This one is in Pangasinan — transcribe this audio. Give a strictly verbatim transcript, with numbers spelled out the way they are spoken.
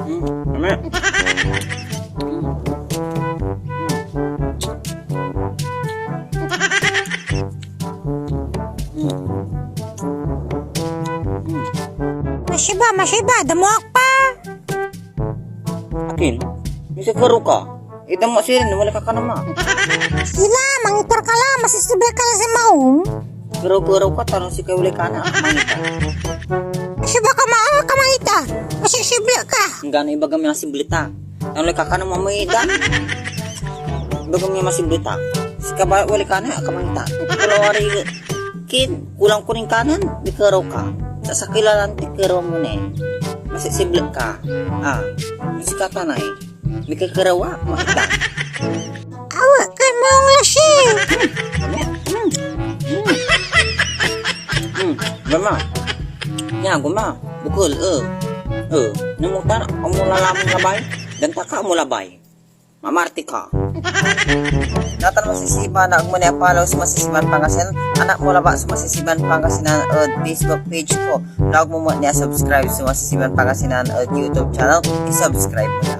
Ano? Masiba, masiba, damoak pa. Akin? Misa karo ka. Ida mo sirin, wala ka kanama. Sila, mangitar ka la, masisibla ka la si maong. Karo-karo ka, tanong si kay wala ka na, mangita. Masiba ka ma, ah, ka mangita. Masisibla ka. Gano ibaga mi masiblita. Tanong ka kanama mo ida. Ibaga mi masiblita. Si ka ba, wala ka na, ka mangita. Pero ari, Kin, kulang ko nin kanan, mikeraw ka. Sa sakey la lan tikeraw mo ni. Masisiblek ka. Ah, masikatanay. Mikekeraw a, makita. Awa, kay maong la siya. Hmm, hmm, hmm. Hmm, gama. Nia, guma. Bukel, eh. Eh, namutan, amo la lamon labay. Ganta ka, amo labay. Mamarte ka. Natan masisiba na agmo ni a-follow so Masisiban Pangasinan, anak mo labat so Masisiban Pangasinan ed Facebook page ko. Laog mo met ni a-subscribe so Masisiban Pangasinan ed YouTube channel, i-subscribe mo na.